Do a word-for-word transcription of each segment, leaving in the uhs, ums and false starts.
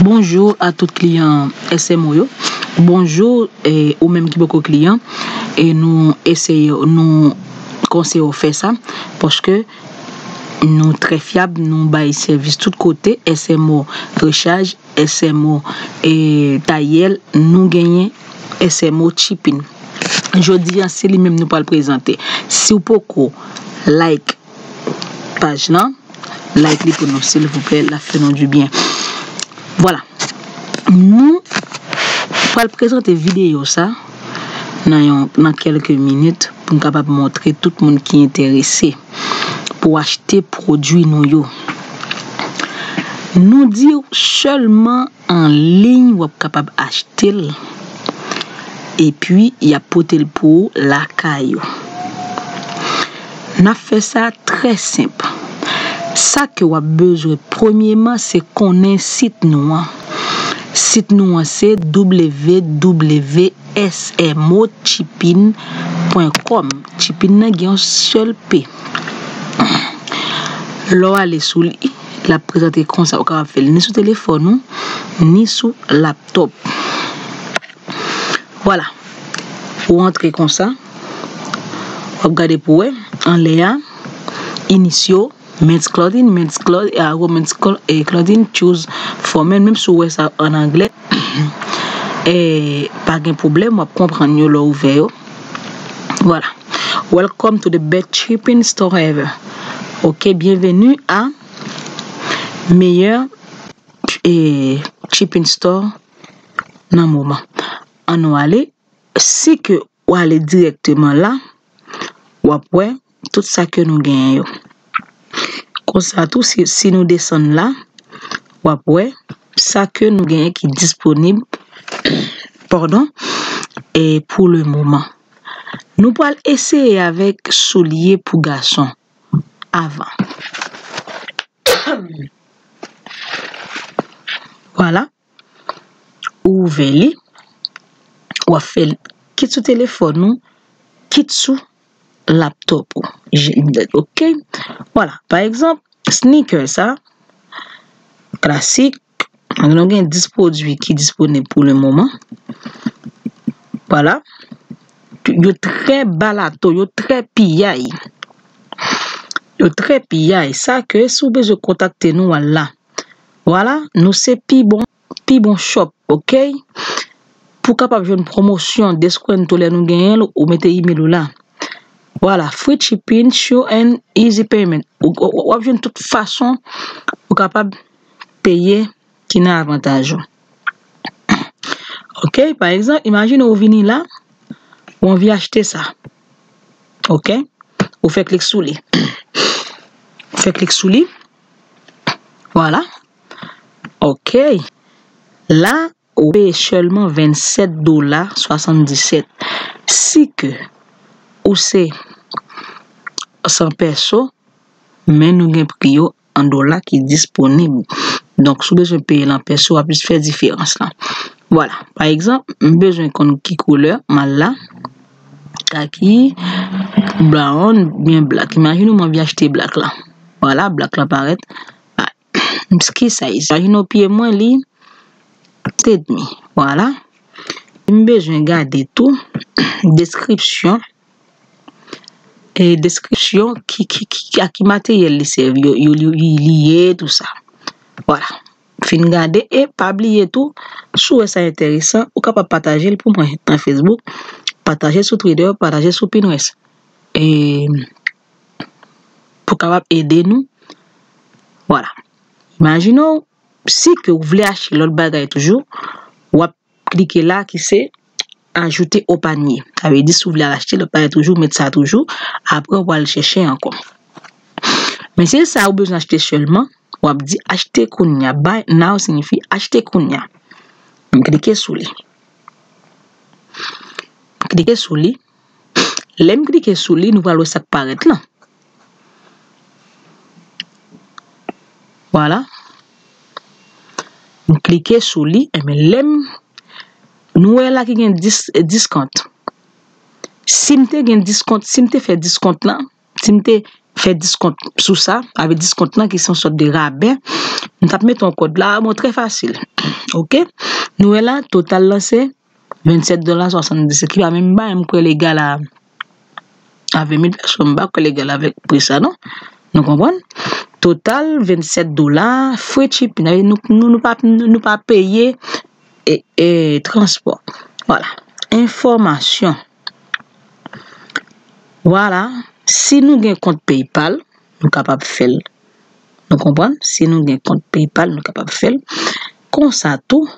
Bonjou a tout kliyan S M O yo. Bonjou, eh, ou menm ki poko kliyan. E nou eseye, nou konseye w fè sa, paske nou trè fyab, nou bay sèvis tout kote, S M O rechaj, S M O, eh, tayèl, nou genyen S M O chipin. Jodi a, se li menm nou pral prezante. Si w poko like paj lan, like li pou nou, silvouplè, l ap fè nou dibyen. Vwala. Nou pral prezante videyo sa nan yon, nan kèlke minit pou n kapab montre tout moun ki enterese pou achte pwodui nou yo. Nou di w sèlman an liy w ap kapab achte l, epi y ap pote l pou ou lakay ou. N ap fè sa trè senp. Sa ke w ap bezwen premyeman, se konnen sit nou an. Sit nou an se w w w S M O chipin pwen kòm. Chipin nan gen yon sèl P. Lè w ale sou li, l ap prezante konsa. Ou kapab fè l ni sou telefòn ou, ni sou laptop. Vwala. Ou antre konsa. W ap gade pou wè. Anlè a, inisyo, Men's Clothing, Men's Clothing, e, Men's Clo-, e, Clothing, Choose for Men, menm si w wè sa an anglè, e, pa gen pwoblèm, w ap konprann yo lè w ouvè yo. Vwala. Welcome to the best shipping store ever. Ok, bienvenue à meilleur, e, shipping store nan moman. Ann nou ale, si ke w ale dirèkteman la, w ap wè tout sa ke nou genyen yo. Konsa tou, si, si nou desann la, w ap wè sa ke nou genyen ki disponib, padon, e pou le moman. Nou pral eseye avèk soulye pou gason avan. Vwala. Ou ouvè li, w ap fè l kit sou telefòn ou, kit sou laptop ou. Je-, ok? Vwala. Pa egzanp, sneaker sa, klasik, nou gen dis pwodui ki disponib pou le moman. Vwala. Yo trè balato, yo trè piyay. Yo trè piyay. Sa ke si w bezwen kontakte nou, al la. Vwala, nou se pi bon, pi bon shop, ok? Pou kapab jwenn pwomosyon, deskwento lè nou genyen l, ou mete email ou la. Vwala, free shipping, sure and easy payment. Ou, ou, w ap jwenn tout fason ou kapab peye ki nan avantaj ou. Ok, pa egzanp, imajine ou vini la, ou anvi achte sa. Ok? Ou fè klik sou li. Ou fè klik sou li. Vwala. Ok. La, ou peye sèlman vennsèt dola swasanndisèt. Si ke ou se san pèso, men nou gen pri yo an dola ki disponib. Donk, si w bezwen peye l an pèso, w ap jis fè diferans lan. Vwala. Pa egzanp, m bezwen konn ki koulè m al la. Kaki, brown, byen black. Imajine w m anvi achte black la. Vwala, black la parèt. Ah, ki size? Imajine w pye mwen li, kat edmi. Vwala. M bezwen gade tou deskripsyon, e deskripsyon ki, ki, ki, a ki materyèl li sèvi, yo, yo, li, li, li ye, tou sa. Vwala. Fin gade e pa bliye tou, si w wè sa enteresan, ou kapab pataje l pou mwen nan Facebook, pataje sou Twitter, pataje sou Pinterest. E pou kapab ede nou. Vwala. Imajine w, si ke w vle achte lòt bagay toujou, w ap klike la ki se ajouter au panier. Sa vle di si w vle al achte lòt bagay toujou, met sa toujou, apre w al chèche ankò. Men si se sa ou bezwen achte sèlman, w ap di achte kounye a. Buy now siyifi achte kounye a. M klike sou li. M klike sou li. Lè m klike sou li, nou pral wè sa k parèt lan. Vwala. M klike sou li, enben lè m, nou wè la ki gen dis, discount. Si m te gen discount, si m te fè discount lan, si m te fè diskont sou sa, avèk diskont lan ki se yon sòt de rabè, m t ap mete yon kòd la, bon, trè fasil. Oke? Nou wè la, total lan se vennsèt dola swasanndis, ki pa menm bay, m kwè l egal a, a ven mil pèsòn, m pa kwè l egal avèk pri sa, non. Nou konprann? Total, vennsèt dola, free shipping, nou, nou, nou pa, nou pa peye e, e, transpò. Vwala. Enfòmasyon. Vwala. Si nou gen kont PayPal, nou kapab fè l. Nou konprann? Si nou gen kont PayPal, nou kapab fè l. Konsa tou,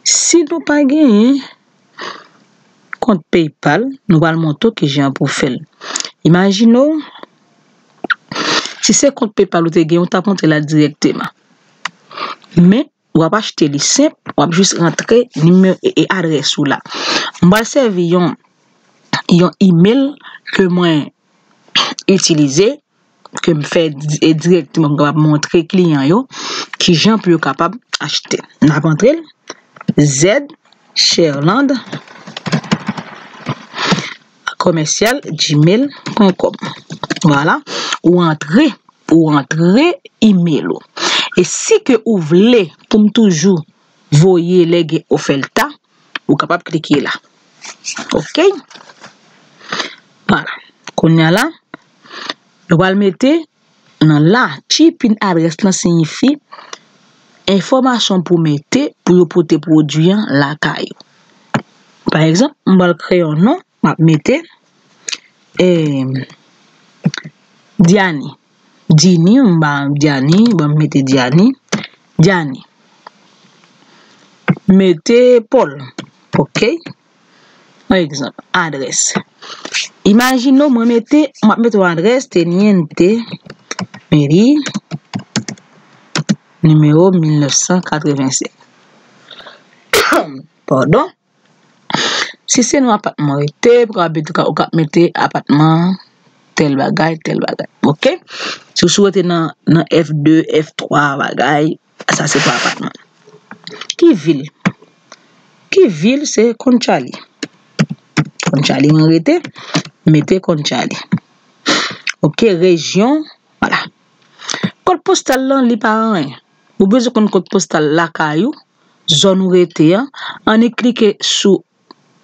si nou pa genyen kont PayPal, nou pral montre w kijan pou fè l. Imajine w, si se kont PayPal ou te gen, ou t ap antre la dirèkteman. Men, w ap achte li senp, w ap jis rantre nimewo e, e adrès ou la. M pral sèvi yon, yon email ke mwen itilize, ke m fè di-, e dirèkteman, m kapab montre kliyan yo kijan pou yo kapab achte. N ap antre l, Z Cherland commercial gmail point com. Vwala, ou antre, ou antre email ou. E si ke ou vle pou m toujou voye lè gen oferta, ou kapab klike la. Oke? Vwala. Kounye a la, nou pral mete nan la, shipping address lan siyifi enfòmasyon pou mete pou yo pote pwodui an lakay ou. Pa egzanp, m pral kreye yon non, m ap mete, eh, Diani. Dini, m ba Diani, ban m mete Diani. Diani. Mete Paul. Oke? Yon egzanp, adrès. Imajine w, mwen mete, m ap mete yon adrès, Teniente, meri, nimewo mil nèf san katrevensenk. Padon. Si se nan apatman w rete, pou ka mete, ou ka mete apatman, tèl bagay, tèl bagay. Oke? Si w sou rete nan, nan F de, F twa, bagay, sa se pou apatman. Ki vil? Ki vil se Konchali. Konchali mwen rete, mete Konchali. Oke, rejyon, vwala. Kòd postal lan, li pa anyen. Ou bezwen konn kòd postal lakay ou, zòn ou rete an, annik klike sou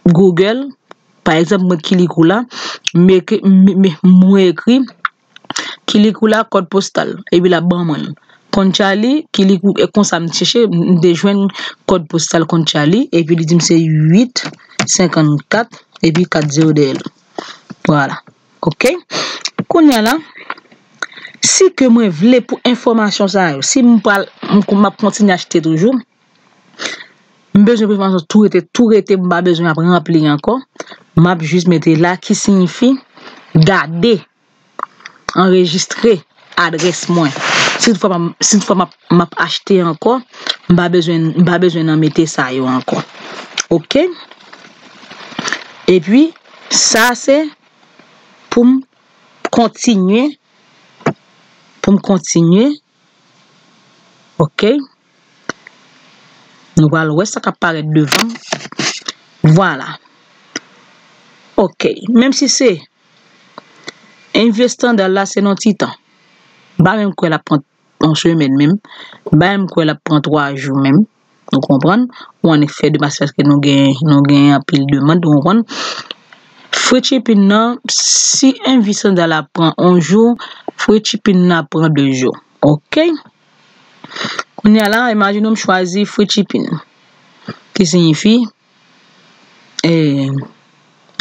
Google, pa egzanp, mwen Kilikula, m eke-, m, m, mwen ekri Kilikula kòd postal, epi l ap ban mwen l. Konchali, Kilikou, e konsa m chèche, m te jwenn kòd postal Konchali, epi li di m se uit senkannkat, epi kat zewo dèyè l. Vwala. Oke? Kounye a la, si ke mwen vle pou enfòmasyon sa yo, si m pral, m, m ap kontinye achte toujou, m bezwen pou enfòmasyon tou rete, tou rete, m pa bezwen ap ranpli ankò. M ap jis mete la ki siyifi gade, anrejistre adrès mwen. Si toutfwa m, si toutfwa m ap, m ap achte ankò, m pa bezwen, m pa bezwen nan mete sa yo ankò. Oke? Epi, sa se pou m kontinye, pou m kontinye. Oke? Nou pral wè sa k ap parèt devan. Vwala. Oke. Menm si se envi estanda la, se nan ti tan. M pa menm kwè l ap pran yon semèn menm. M pa menm kwè l ap pran twa jou menm. Ou konprann? Ou annik fè demas paske nou gen, nou gen anpil demann, ou konprann? Free shipping nan, si envi sandal la pran yon jou, free shipping nan ap pran de jou. Oke? Kounye a la, imajine w m chwazi free shipping, ki siyifi, eh,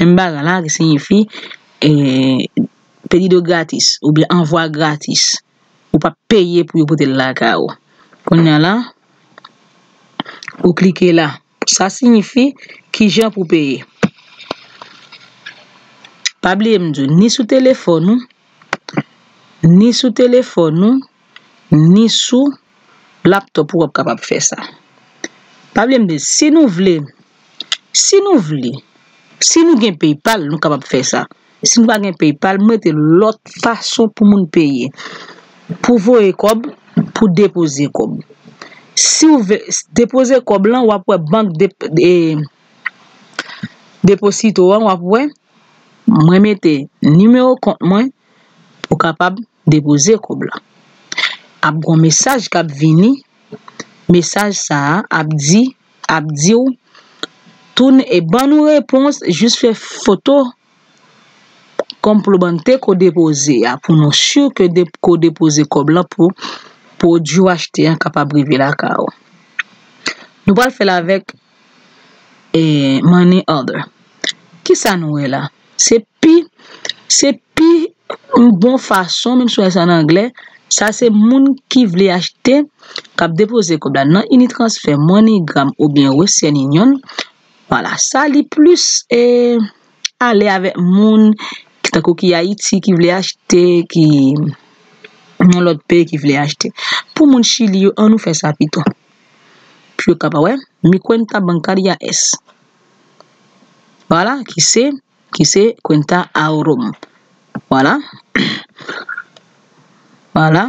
menm bagay la, ki siyifi, eh, pedido gratis, oubyen anvwa gratis. Ou p ap peye pou yo pote l lakay ou. Kounye a la, ou klike la. Sa siyifi kijan pou peye. Pa bliye m di w, ni sou telefòn ou, ni sou telefòn ou, ni sou laptop ou w ap kapab fè sa. Pa bliye m di, si nou vle, si nou vle, si nou gen PayPal, nou kapab fè sa. Si nou pa gen PayPal, m mete lòt fason pou moun peye. Pou voye kòb, pou depoze kòb. Si w vle depoze kòb lan, w ap wè bank de, de, Deposito an, w ap wè, mwen mete nimewo kont mwen, ou kapab depoze kòb la. Ap gon mesaj k ap vini, mesaj sa a ap di, ap di w, tounen e ban nou repons, jis fè foto konplemante ke w depoze a pou nou si ke de, ke w depoze kòb lan pou pwodui w achte an kapab rive lakay ou. Nou pral fè l avèk e, money order. Kisa nou wè la? Se pi, se pi bon fason, menm si w wè sa an anglè, sa se moun ki vle achte, k ap depoze kòb la nan Unitransfer, MoneyGram oubyen Western Union. Vwala, sa li plis e, ale avèk moun ki tankou ki Ayiti, ki vle achte, ki nan lòt peyi, ki vle achte. Pou moun Chili yo, ann nou fè sa pito. Pou yo kapab wè, mi cuenta bancaria es. Vwala, ki se, ki se cuenta ahorro. Vwala. Vwala.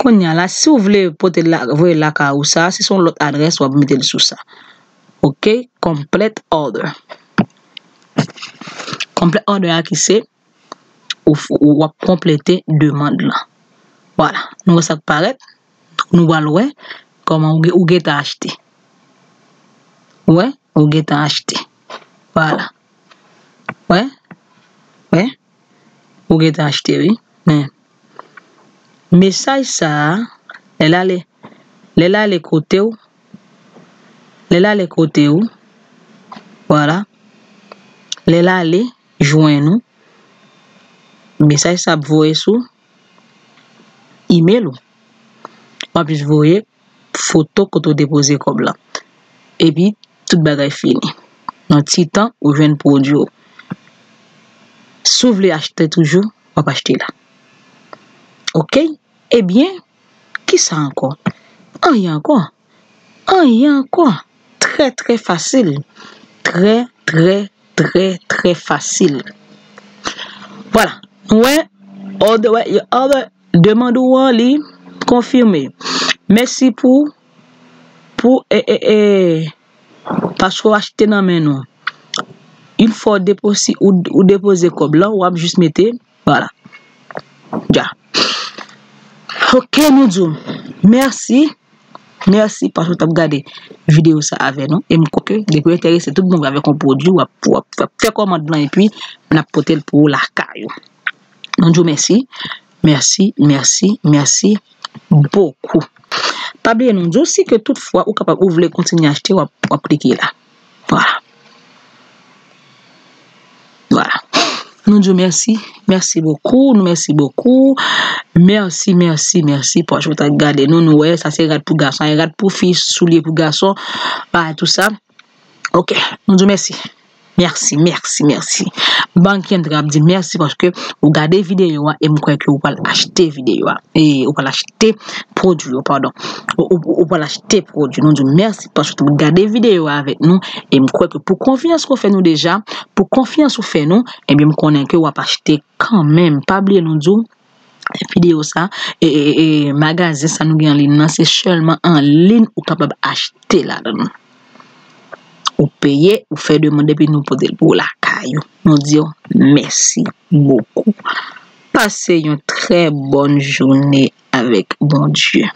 Kounye a la, si w vle pote l la, voye l lakay ou sa, si se yon lòt adrès, w ap mete l sou sa. Ok, complete order. Complete order a ki se, ou, ou ap konplete demann lan. Vwala, nou wè sa k parèt. Nou pral wè kòman ou, ou gentan achte. Wè, ou gentan achte. Vwala. Wè, wè, ou gentan achte, wi. Men, mesaj sa a, lè l ale, lè l ale kote w, lè l ale kote w, vwala, lè l ale jwenn ou, mesaj sa ap voye sou email ou. W ap jis voye foto kote w depoze kòb lan. Epi, tout bagay fini. Nan ti tan, ou jwenn pwodui w. Si w vle achte toujou, w ap achte la. Ok? Ebyen, kisa ankò? Anyen ankò. Anyen ankò. Trè, trè fasil. Trè, trè, trè, trè fasil. Vwala. Nou wè, order, wè, order, demann ou an, li konfime. Mèsi pou, pou, e, e, e, paske w achte nan men nou. Yon fwa w deposi-, ou, ou depoze kòb lan, w ap jis mete, vwala. Dja. Ok, nou di w mèsi. Mèsi paske w t ap gade videyo sa avè nou. E m kwè ke depi w enterese tout bon vre avèk yon pwodui, w ap, w ap, w ap fè kòmand lan epi n ap pote l pou ou lakay ou. Nou di w mèsi. Mèsi, mèsi, mèsi bokou. Pa bliye nou di w si ke toutfwa ou kapab, ou vle kontinye achte, w ap, w ap klike la. Vwala. Vwala. Nou di w mèsi, mèsi bokou, nou mèsi bokou. Mèsi, mèsi, mèsi paske w t ap gade nou, nou wè, sa se rad pou gason, rad pou fi, soulye pou gason, bagay tou sa. Ok, nou di w mèsi. Mèsi, mèsi, mèsi. Bank Kendra ap di mèsi paske ou gade videyo a e m kwè ke ou pral achte videyo a. E ou pral achte pwodui yo, padon. Ou, ou, ou pral achte pwodui. Nou di w mèsi paske ou gade videyo a avèk nou. E m kwè ke pou konfyans ke w fè nou deja, pou konfyans ou fè nou, ebyen m konnen ke w ap achte kanmenm. Pa bliye nou di w, videyo sa, e, e, e, magazen sa nou gen an liy nan, se sèlman an liy ou kapab achte ladan l. Ou peye, ou fè demann epi nou pote l pou ou lakay ou. Nou di w mèsi bokou. Pase yon trè bòn jounen avèk Bondye.